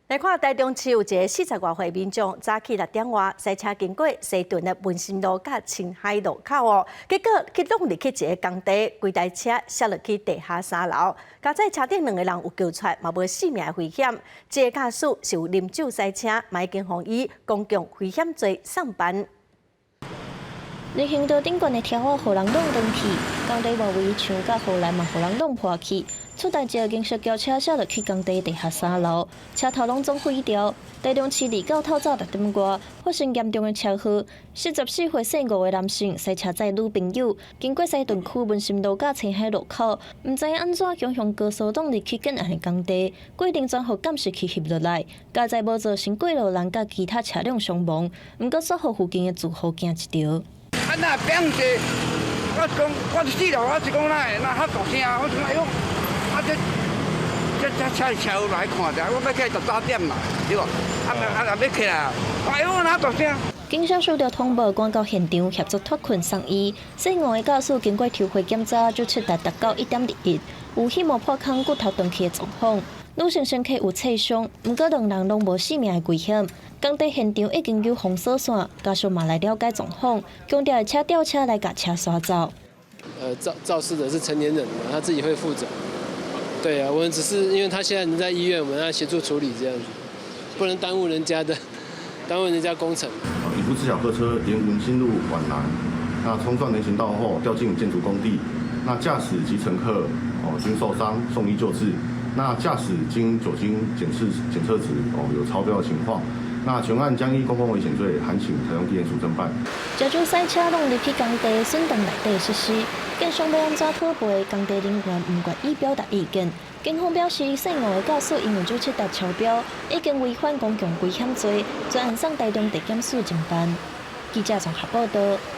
來看台中市有一个40外歲民眾，早起6點外駛車經過西屯的文心路佮清海路口哦，結果去撞入去一个工地，規台車摔落去地下3樓。佳哉車頂兩个人有救出來，嘛無性命的危險。這个駕駛是有啉酒駛車，嘛已經予以公共危險罪送辦。人行道頂懸的柱仔予人挵斷去，工地外圍牆佮護欄嘛予人挵破去。出代誌銀色轎車摔落去工地地下三樓，車頭攏總毀掉。台中市29透早6點外發生嚴重的車禍，44歲姓吳的男性駛車載女朋友，經過西屯區文心路佮清海路口，毋知影按怎強向高速撞入去建案的工地，過程全予監視器翕落來，佳哉無造成過路人佮其他車輛傷亡，毋過煞予附近的住戶驚一趒。啊，那變者，我講我是死了，我是講哪會哪較大聲，我講哎喲，啊這這這車車來看著，我欲起來就早點嘛，對無？啊啊啊欲起來，哎喲，哪大聲？警消收到通報，趕到現場協助脫困送醫。姓吳的駕駛經過抽血檢查，酒測值達到1.21，有氣膜破空、骨頭斷去的狀況。女性身體有擦傷，毋過兩人攏無性命的危險。工地現場已經有封鎖線，家屬嘛來了解狀況，強調會請吊車來共車徙走。肇事的是成年人嘛，他自己會負責。對啊，我們只是因為他現在人在醫院，我們要協助處理這樣子，不能耽誤人家的，耽誤人家工程。乙福自小客車沿文心路往南，那衝撞人行道後掉進建築工地，那駕駛及乘客哦均受傷，送醫救治。那駕駛經酒精檢測值哦有超標的情況。那全案將依公共危險罪，函請台中地檢署偵辦。食酒駛車挵入去工地，損斷內底設施，建商欲按怎討賠？工地人員毋願意表達意見。警方表示，姓吳的駕駛因為酒測值超標，已經違反公共危險罪，專案送台中地檢署偵辦。記者綜合報道。